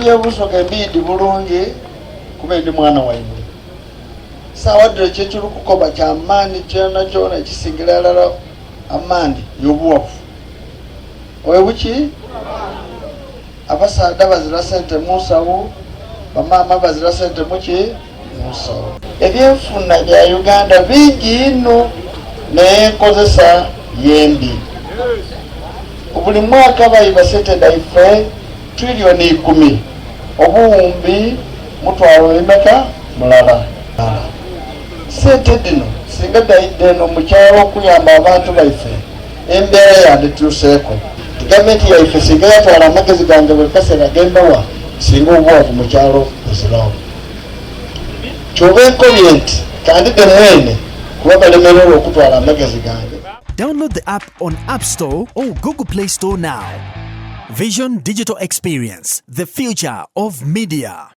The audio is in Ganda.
Ebyebusoga embiidi bulungi kuba ndi mwana waimwe. Saawa dhino kyetuli kukoba kyamaani kyona kyona ekisingira irala amaani y'obuwavu. Oyo buki? Abasaadha bazira sente mu nsawo, bamaama bazira sente muki? Mu nsawo. Ebyenfuna bya Uganda bingi inho naye enkozesa yembi. Buli mwaka baiba sente dhaife trillioni 10 obuwumbi mutwalo imeka mulala. Sente dhino singa dhaidde eno mu kyalo okuyamba abantu baife, embeera yandituuseeko. Gavumenti yaife singa yatwala amagezi gange buli kaseera gembawa, singa obuwavu mu kyalo buzirawo. Kyoba enkobye nti kandide mwene kuba balemererwa okutwala amagezi gange. Download the app on App Store or Google Play Store now. Vision Digital Experience, the future of media.